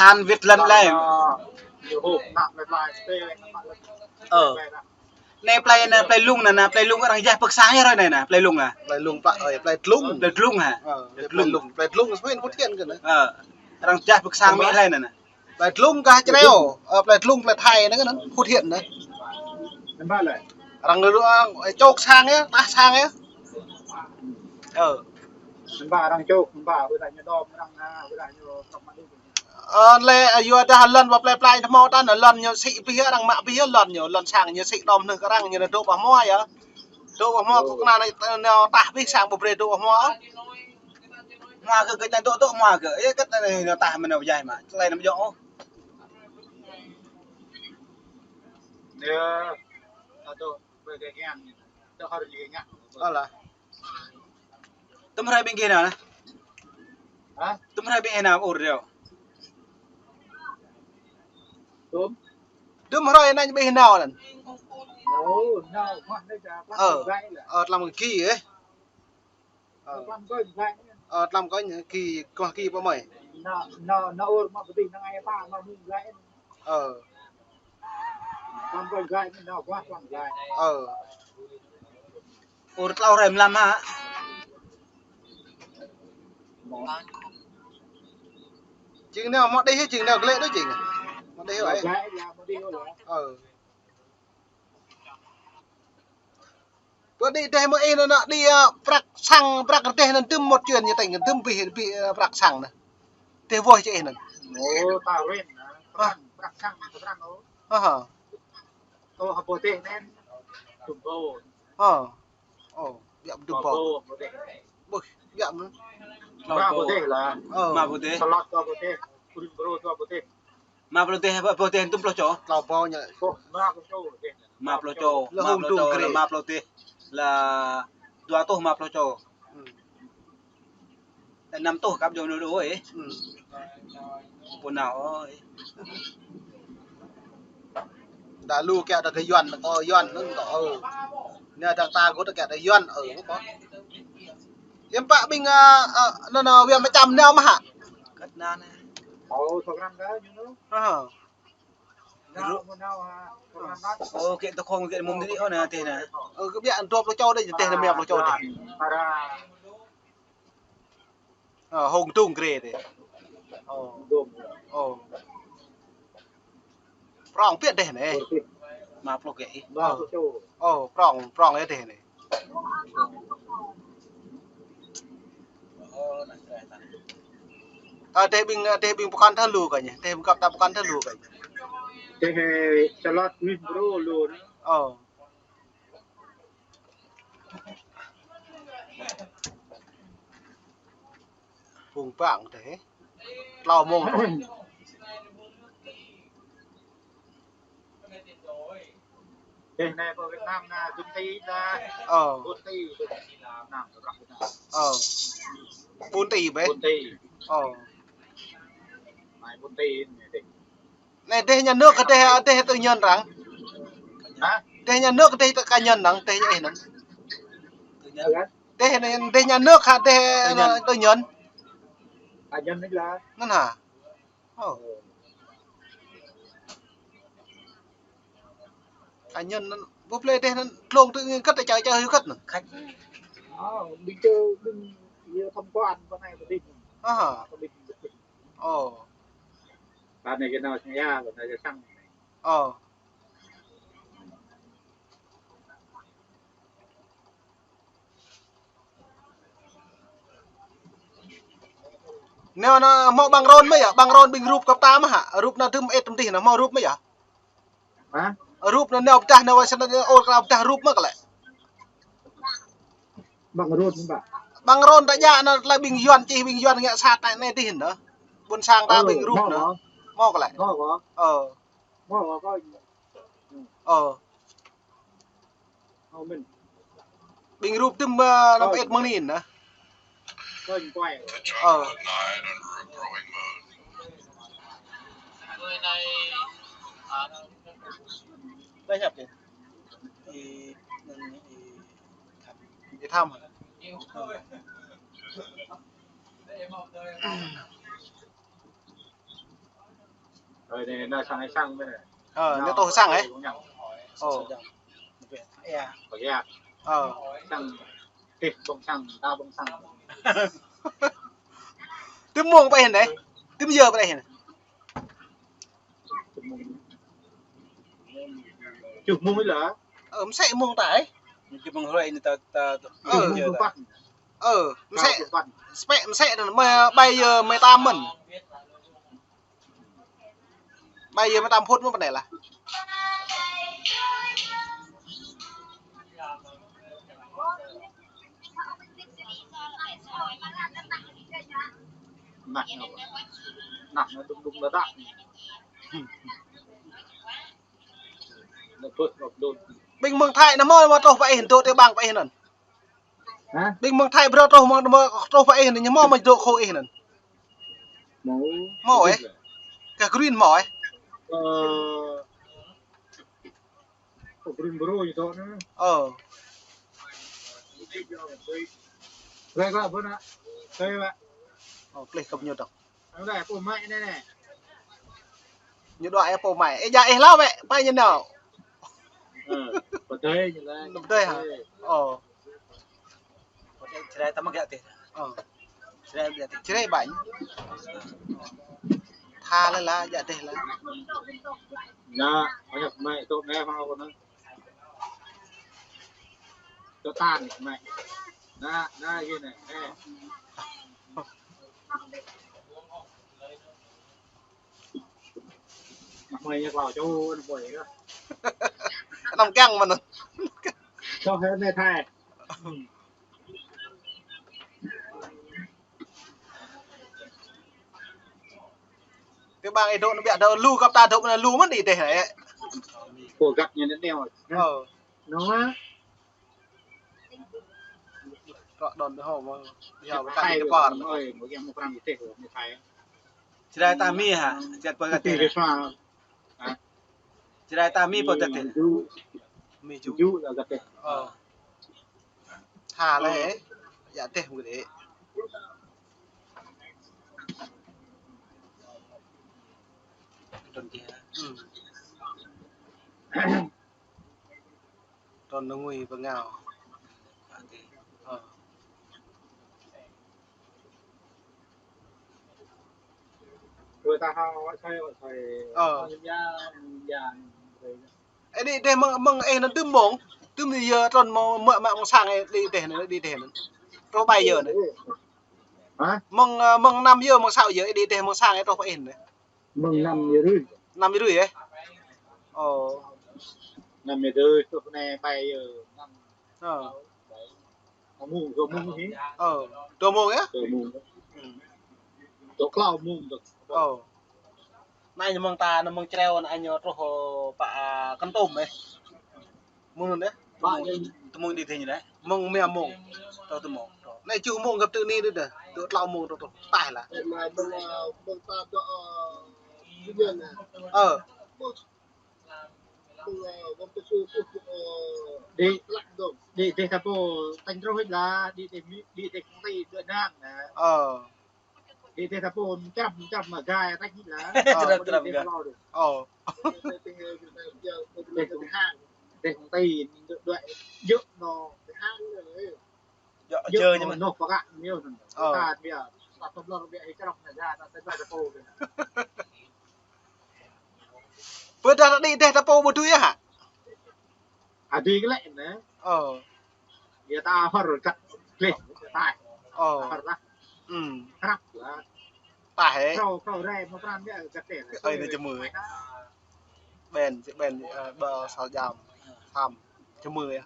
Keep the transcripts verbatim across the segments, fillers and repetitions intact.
An wĭt lăn lĕ. Ơ. Anai plei anai, plei Lung anai, anai plei Lung arăng jah pơ sang yơh ră anai anai, plei Lung anai. Plei Lung pă, ơi, plei Tlung. Plei Tlung hă? Ơ, plei Tlung. Plei Tlung, plei Tlung, Phú Thiện kơ anai. Ơ. Arăng jah pơ sang mơ̆ lĕ anai anai. Plei Tlung gah Čreo, ơ, plei Tlung, plei Thai anai kơ anai, Phú Thiện anai. Arăng lu, ơ, čŏk sang yơh, tah sang yơh. Ơ. Arăng čŏk, arăng, Ơ, lĕ, ơ, yua dah lŏn pơ plei plei tơhmâo ta anai lŏn ñu sĭ pih, arăng mă pih lŏn ñu, lŏn sang ñu sĭ đom nơh kơ arăng ñu dŏ pơ hmua yơh. Dŏ pơ hmua kơ kơna anai, anai tah pih sang pơ brơi dŏ pơ hmua. Hmua kơ, kơ anai dŏ, dŏ hmua kơ. Ơ, kơ anai ñu tah mơ̆n anai pơjai mă. Tơlơi anai mơ̆ djơ̆ ôh. Alah. Tơm hrơi ƀing gih nao anai. Hă? Tơm hrơi ƀing gih nao ur reo. Tơm? Tơm hrơi anai ƀing gih nao anŭn. Ơ. Ơ, tlam kơ gih, ơ. Ơ. Ơ, tlam kơ gih, kơ gih pơ mơi. Ơ. Ơ. Ur tlâo hrơi mlam hă? Jing nao mă đih, jing nao glĕ đôč jing. Mă đih ơi. Ơ. Pơ đĭ dêh mơ̆ ih anŭn, anŭn đĭ, ơ, prăk sang, prăk rơdêh anŭn dŭm một chuyến ñu tĕng dŭm bih, bih, ơ, prăk sang anŭn. Dêh wơh čơ ih anŭn. Ơ, ta rin, ơ, prăk sang, prăk sang, ơ. Ơ, hă. Ơ, hă pơdêh anŭn, dŭm ƀô̆. Ơ. Ơ, biă dŭm ƀô̆. Ƀô̆ pơdêh. Ƀô̆, biă mơ̆n. Tlâo ƀô̆. Tlâo ƀô̆. Ơ. Rơma ƀô̆. Salot tlâo ƀô̆. Kurin bro tlâo ƀô̆. Rơma pluh dêh, ƀô̆ dêh tŭm pluh čô. Tlâo ƀô̆ ñu. Ơ, rơma pluh čô. Rơma pluh čô. Lĕ hông rơma pluh čô, rơma pluh dêh. Lĕ dua rơtuh rơma pluh čô. Ơ. Lĕ năm rơtuh kăp jơ̆ng đôč đôč ơi. Ơ. Pô nao ơi. Đa lu kiăng đa kơ Yuan, kơ Yuan anŭn kơ, ơ. Anai dang ta kơ đa kiăng đa Yuan, ơ, kơ. Hiư̆m pă ƀing, ơ, ơ, anŭn, anŭn, Việt Nam čăm nao mơ̆ hă? Kơ anŭn anai. Ơ. Ơ, kơ tơkhŏng kơ mŭm dih, ơ, anai dêh anai. Ơ, kơ biă dua pluh čô dêh, dêh anai rơma pluh čô dêh. Ơ, hông dŭng grê dêh. Ơ. Ơ. Prŏng biă dêh anai. Rơma pluh kơ ih. Ơ. Ơ, prŏng, prŏng yơh dêh anai. Ơ, dêh ƀing, ơ, dêh ƀing pơkŏn thơ̆ lu kơ ñu, dêh ƀing găp ta pơkŏn thơ̆ lu kơ ñu. Dêh, ơ, Salot mih bro lu anai. Ơ. Phung păng dêh. Tlâo mông. Dêh anai pơ Việt Nam anai, dŭm tỉ ta. Ơ. Ƀôn tỉ, Việt Nam, Ơ. Ƀôn tỉ bĕ. Ƀôn tỉ. Ơ. Anai ƀôn tỉ anai dêh. Anai dêh nhà nước hă dêh, dêh tư nhân arăng? Hă? Dêh nhà nước dêh cá nhân arăng, dêh ih anŭn? Tư nhân. Dêh anai dêh nhà nước hă dêh tư nhân? Cá nhân anai lah. Anŭn hă? Ơ. Cá nhân anŭn, ƀu plei dêh anŭn, tlông tơ ngăn kăt, čar čar hyu kăt anŭn. Ơ, ƀing čơ, ƀing, yơh, tham quan pơ anai pơ đih. Ơ. Pơ đih. Ơ. Pơ anai kơ nao sang ya, pơ anai kơ sang. Ơ. Nao anŭn hmâo ƀăng rôn mơ̆ yơh, ƀăng rôn ƀing rup găp ta mơ̆ hă, rup anŭn tŭm ĕt tŭm dih anŭn hmâo rup mơ̆ yơh. Hă? Rup anŭn nao pơdah anŭn wai sơnat anŭn ôr kơ pơdah rup mơ̆ kơ lĕ. Ƀăng rôn mơ̆ ƀă. Ƀăng rôn ta djă anŭn tơlơi ƀing Yuan čih, ƀing Yuan ngă sat anai anai dih anŭn. Ƀôn sang ta ƀing rup anŭn. Hmâo kơ lĕ. Hmâo kơ. Ơ. Hmâo kơ. Ơ. Ơ, mơ̆n. Ƀing rup tŭm, ơ, năm ĕt mơ̆ng anai anŭn. Ơ. Người này, à, đây nhập kìa. Đi, đi thăm. Đi thăm hả? Ơ. Ơi, anai, anai sang, sang mơ̆n anai. Ơ, anai tŏh sang, ơ? Ơ. Ơ. Sang. Tih ƀơ̆ng sang, ta ƀơ̆ng sang. Tơm mông pơ ih anai? Tơm yơ pơ ih anai? Čuh mông ih lah. Ơ, mơsĕ mông ta, ơ? Čuh mông hrơi anai ta, ta, ta, ơ, čuh mông ta. Ơ, mơsĕ, spĕ mơsĕ anŭn, mơi, ƀai yơ mơi tam mơ̆n. Ƀai yơ mơi tam phŭt mơ̆n pơ anai lah. Nah, nah, nah, đung đung đa đa. Ƀing mơ̆ng Thái anŭn hmâo, hmâo truh pơ ih, dŏ tơƀang pơ ih anŭn? Hă? Ƀing mơ̆ng Thái brơi truh, hmâo, hmâo truh pơ ih anŭn, hmâo mơi dŏ khul ih anŭn? Hmâo. Hmâo, ơ? Kah green hmâo, ơ? Ơ. Ơ, green bro ñu dŏ anŭn. Ơ. Gleh, gleh, bơ anai. Gleh, bă. Ơ, gleh kơ ñu dŏ. Anai, pô mai anai, anai. Ñu dŏ, ơ, pô mai. Ơ, djă ih hlâo bĕ, pai ñu nao. Ơ, pơdơi ñu lah. Pơdơi hă? Ơ. Čơrai ta mă djă tih. Ơ. Čơrai djă tih. Čơrai ƀañ. Tha lĕ lah, djă tih lah. Anai, anai mai tŏ anai hmâo kơ anai. Tŏ tan mai. Anai, anai, gih anai. Anai. Anăm kiăng mơ̆n. Tơƀang ih dŏ anŭn biă dŏ lu, găp ta dŏ anŭn lu mơ̆n đĭ tih anai. Kơ găp ñu anai neo. Ơ. Anŭn lah. Trŏ đon đơ hŏ mơ̆, đĭ hŏ pơ Thái, Thái pơ. Ơi, mơ̆ yang mơ̆ prang tih, mơ̆ Thái. Čơrai ta mi hă, čơrai pơ gah tih. Hă? Čơrai ta mi pơ gah tih. Ju. Mi ju. Ju lah gah tih. Ơ. Tha lĕ, ơ. Djă tih mơ̆ đĭ. Trŏ tih. Ơ. Trŏ ngui pơ ngao. Ơ. Ơ. Ơ, đĭ tih mơ̆ng, mơ̆ng ih anŭn tơm mông, tơm yơ trŏ mơ̆ng, mơ̆ng, mơ̆ng sang ih đĭ tih anŭn, đĭ tih anŭn. Truh ƀai yơ anŭn. Hă? Mơ̆ng, ơ, mơ̆ng năm yơ, mơ̆ng sáu yơ, đĭ tih mơ̆ng sang ih truh pơ ih anŭn. Mơ̆ng năm rưỡi. Năm rưỡi, ơ? Ơ. Năm rưỡi, truh anai ƀai yơ. Ơ. Mông, dua mông hĭ. Ơ, dua mông, ơ? Dua mông. Ơ. Dua klâo mông dŏ. Ơ. Anai ñu mơ̆ng ta, anai mơ̆ng Čreo, anai ñu truh, ơ, pă, ơ, Kon Tum, ơ. Mơ̆ng anŭn dêh. Tơm mông, tơm mông đĭ tih ñu dêh. Mơ̆ng rơma mông. Truh tơm mông. Anai tơjuh mông găp tơ anai dêh. Dŏ klâo mông truh, truh. Tah lah. Ơ. Đĭ, đĭ tih ta pô tañ truh hĭ lah, đĭ tih mi, đĭ tih kông ti dŏ anŭn. Ơ. Đĭ tih ta pô črăm, črăm mă gai tañ hĭ lah. Ơ. Črăm, črăm gai. Ơ. Đĭ tih kông ti dŏ, dŏ anŭn. Dŏ, dŏ čơ ñu mơ̆n. Anŭn pơkă ñu anŭn. Ơ. Ta biă, ta tơm lor biă hĭ črăm anai gai, ta tơm lor ta pô biă. Pơdah ta đĭ tih ta pô ƀu dưi hă? Ơ, dưi glaĭ anai. Ơ. Yua ta hor găt gleh ta. Ơ. Hor lah. Ưm. Krăp lah. Tah hĕ. Krao, krao rai mơ̆ pran biă găt tih. Ơi, anai čơmư̆. Ƀen, či ƀen, ơ, ƀơ sa jam. Tham. Čơmư̆ yơh.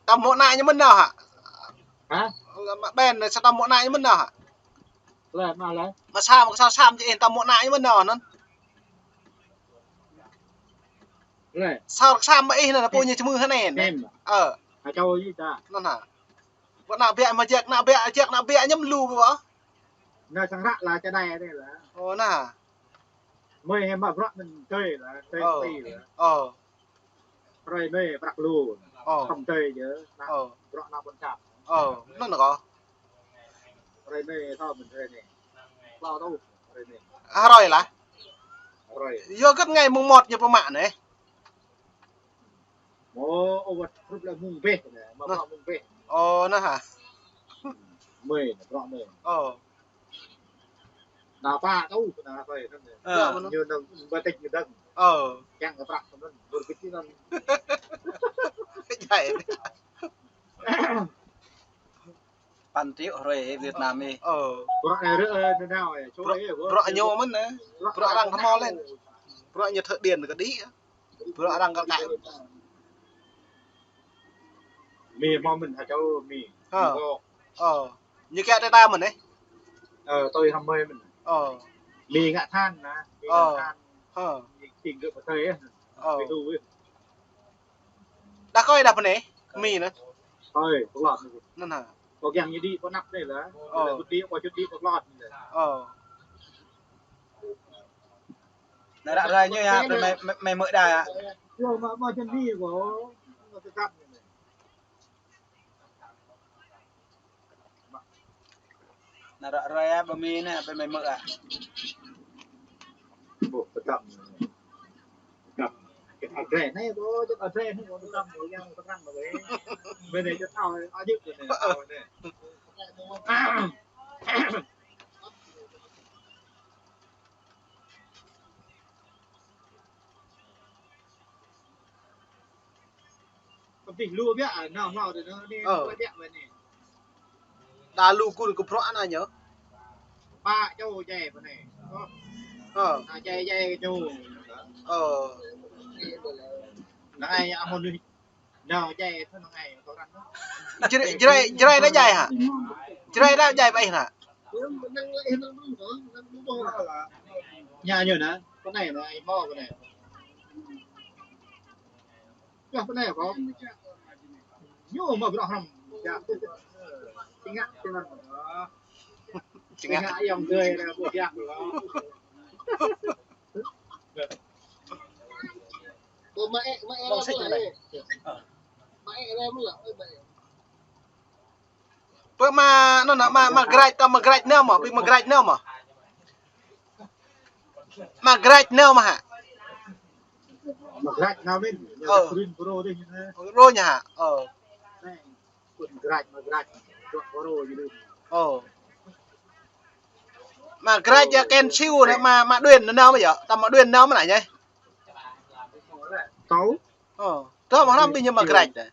Tăm mông anai ñu mơ̆n nao hă? Hă? Mă ƀen, sa tăm mông anai ñu mơ̆n nao hă? Lĕ, mă lĕ. Mă sa, mă sa sam či ih tăm mông anai ñu mơ̆n nao anŭn. Lĕ. Sa sam mă ih anŭn, pô ñu čơmư̆ hơnai anŭn. Ơ. Hă, čô ih ta. Anŭn hă. Pơ ană biă mă jak, ană biă jak, ană biă ñu mơ̆ lu pơ. Anai sang ră lah čơđai anai lah. Ơ, anai. Mơi hĕ mă bruă anŭn tơi lah, tơi ti lah. Ơ. Hrơi anai prăk lu. Ơ. Khŏm tơi yơh, bruă ană ƀôn čap. Ơ, anŭn kâo. Hrơi anai, thâo mơ̆n hrơi anai. Klâo tơ̆, hrơi anai. Hrơi lah. Hrơi. Yua kơ ngày mùng một ñu pơmă anai. Ơ, ơ, wơ̆t hrup lĕ mùng pêh anai, mă bruă mùng pêh. Ơ, anŭn hă. Mơi, bruă mơi. Ơ. Nao pă tơ̆, nao pă tơ̆. Ơ. Ñu nao bơtĕk ñu dơ̆ng. Ơ. Kiăng kơ prăk tơ̆ anŭn, bơrkit ñu anŭn. Jai. Păn triệu hrơi Việt Nam ih. Ơ. Bruă anai rơ, ơ, nao, ơ, čô bruă, ơ, bruă ñu mơ̆n anai. Bruă arăng kơ hmâo lĕ. Bruă ñu thợ điện kơ đĭ. Bruă arăng kơ đĭ. Mi hmâo mơ̆n hă čô mi. Ơ. Mi hmâo. Ơ. Ñu kiăng tơdah mơ̆n anai. Ơ, tui hăm mơi mơ̆n. Ơ. Mi ngă than anai. Mi ngă than. Ơ. Mi kiăng gơ̆ pơtơi anai. Ơ. Mi đu anai. Đah kơi đah pơ anai, mi anŭn. Ơi, pơklot anŭn. Anŭn hă. Kâo kiăng ñu đĭ pơ anăp anai lah. Ơ. Ñu đĭ, kâo čut đĭ pơklot anai. Ơ. Anai ră ruai ñu yơh, mơi, mơi, mơi mơ̆ đa yơh. Anai ră ruai yơh, ƀơ mi anai, ƀơ mơi mơ̆ ah. Ƀu, pơdăm. Pơdăm. Adres anai, ƀơ, čut adres anai, ƀơ, pơdăm, ƀơ, yang pơdăm, ƀơ, ƀơ. Ƀơ anai čut thâo, adres ƀơ anai, thâo anai. Kơ abih lu biă, nao hlâo dih, nao anai, ơ, lu biă mơ̆n anai. Đa lu gun kơ bruă anai ñu. Pă čô jai pơ anai. Ơ. Ơ. Nao jai, jai kơ ñu. Ơ. Năng ai ăh mơnuih. Nao jai thâo năng ai kơ arăng. Jrai, Jrai, Jrai đa jai hă? Jrai đa jai pơ ih anai. Ñu ñu anai, pơ anai anai, ai hmâo pơ anai. Yua pơ anai kâo. Ñu mă bruă hrăm. Čơngă, čơngă. Čơngă ayŏng adơi anai ƀu biă lŏ. Ƀơ mă ĕ, mă ĕ. Pơ mă, anŭn, mă, mă grăč, ta mă grăč anai mơ̆, ƀing mă grăč anai mơ̆. Mă grăč anai mơ̆ hă. Mă grăč anai mơ̆n. Ơ. Rin bro dih anai. Bro ñu hă. Ơ. Anai, kŭn grăč, mă grăč. Dŏ bro dih. Ơ. Mă grăč yơh kĕn siu anai, mă, mă đuên anai mơ̆ yơh. Ta mă đuên anai mơ̆ anai. Tâo. Ơ. Tơdah mă hrăm ƀing ñu mă grăč anai.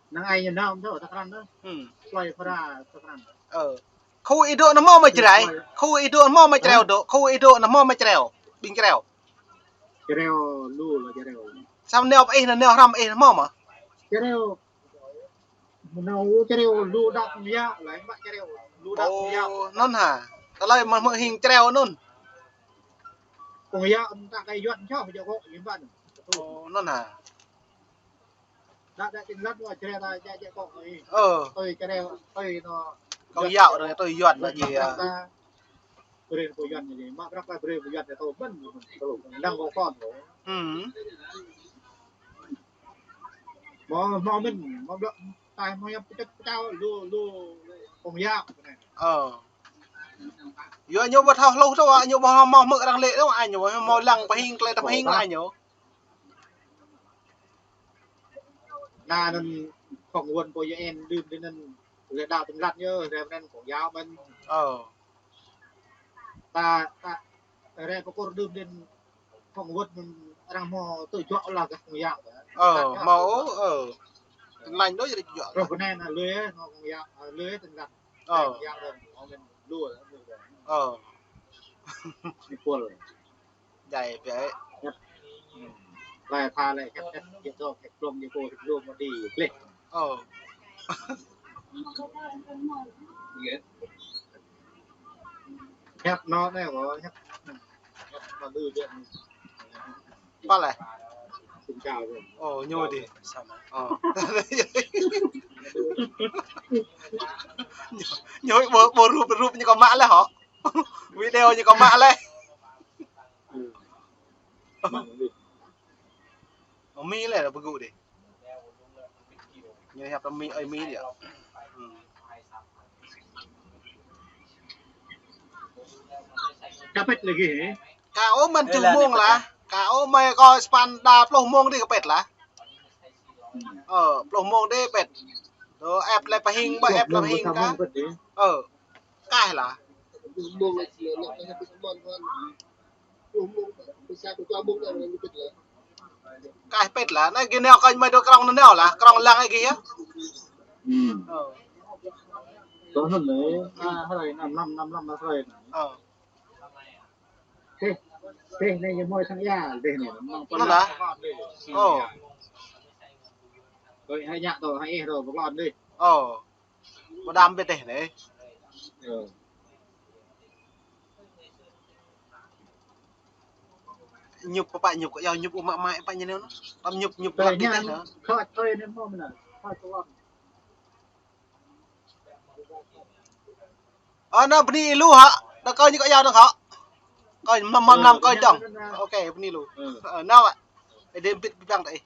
Năng ai ñu nao tơ, tơ krăn tơ. Hmm. Plơi Phara tơ krăn. Ơ. Khu ih dŏ anŭn hmâo mă Jrai. Khu ih dŏ anŭn hmâo mă Jrai dŏ. Khu ih dŏ anŭn hmâo mă Jrai. Ƀing Jrai. Jrai lu lah Jrai. Samơ̆ nao pơ ih anŭn, nao hrăm ih anŭn hmâo mă. Jrai. Nao Jrai lu đăp mơyă lah, mă Jrai lu đăp mơyă. Ơ, anŭn hă. Tơlơi mă, mă hing Jrai anŭn. Kông yă anŭn ta kơ Yuan čoh, jŏ kơ Yuan ƀăn. Ơ, anŭn hă. Đa, đa, tin lăt wa Jrai ta, jă, jă kơ ih. Ơ. Tui Jrai, tui anŭn. Kông yă anŭn, tui Yuan anŭn jĕ. Brơi kơ Yuan jĕ. Mă prăk lah brơi kơ Yuan jĕ tui mơ̆n, tui năng kơ kông. Hmm. Mă, mă mơ̆n, mă blŏk, ta mă yă pơčăt pơčao, lu, lu, kông yă. Ơ. Yua ñu ƀu thâo hluh tơ, ñu ƀu hmâo hmư̆ arăng lĕ tơ, ñu ƀu hmâo lăng pơhing, tơlơi tơpơhing ñu. Anŭn phỏng vấn pô U N đưm đĭ anŭn, lĕ đa tin lăt ñu, rai anŭn kông yă mơ̆n. Ơ. Ta, ta, rai pơkŏr đưm đĭ anŭn phỏng vấn arăng hmâo tơjuă lah kơ kông yă. Ơ, hmâo, ơ. Tin lăt đôč rai tơjuă. Rŏh kơ anai anŭn lui, hmâo kông yă, lui tin lăt. Ơ. Kông yă đơ̆ng, hmâo mơ̆n lui, lui. Ơ. Ni pul. Jai biă. Hiăp. Lai pha lai hiăp hiăp, hiăp dŏ, hiăp blŏng, hiăp kơ, hiăp blŏng mă đĭ, gleh. Ơ. Hiăp anŭn anai, ơ, hiăp. Hiăp mă đĭ biă. Pă lĕ. Xin chào. Ơ, ñu dih. Ơ. Ñu, ñu ƀu, ƀu rup, rup ñu kơ mă lĕ hŏ. Video ñu kơ mă lĕ. Ơ, mi lĕ pơgŭ dih. Ñu hiăp tơ Mi, ơi Mi đia. Hmm. Ka pĭt lagi, eh? Ka ôh mơ̆n tơjuh mông lah. Ka ôh mơi kơ spăn đa pluh mông đih ka pĭt lah. Ơ, pluh mông đih pĭt. Tơ ĕp lĕ pơhing, ƀơi ĕp lĕ pơhing ka. Ơ, kaih lah. Kaih pĭt lah, anai gih nao kơ mơi dŏ krong nao lah, krong lăng ai gih yơh. Hmm. Ơ. Tơ anŭn lĕ, a, hrơi năm năm, năm năm là hrơi. Ơ. Tih, tih anai ñu mơi sang ia, tih anai, mơ̆ng pơnah. Ơ. Tui hai ñă tơ, hai ih tơ, pơklon đih. Ơ. Mơdăm ƀiă tih anai. Ơ. Ñŭp pơ pă ñŭp, kơ yua ñŭp ƀu mă mă pă ñu anŭn. Tơm ñŭp, ñŭp tui lăp ñu tih anŭn. Khŏč tui anai mơ̆ mơnă. Khŏč tơlŏn. Ơ, anŭn bơni lu hă. Đa kơ ñu kơ yua đa hă. Kơ mlam mlam mlam kơ dong. Ok, bơni lu. Ơ, nao hă. Ê, đêm bit băng tơ ih.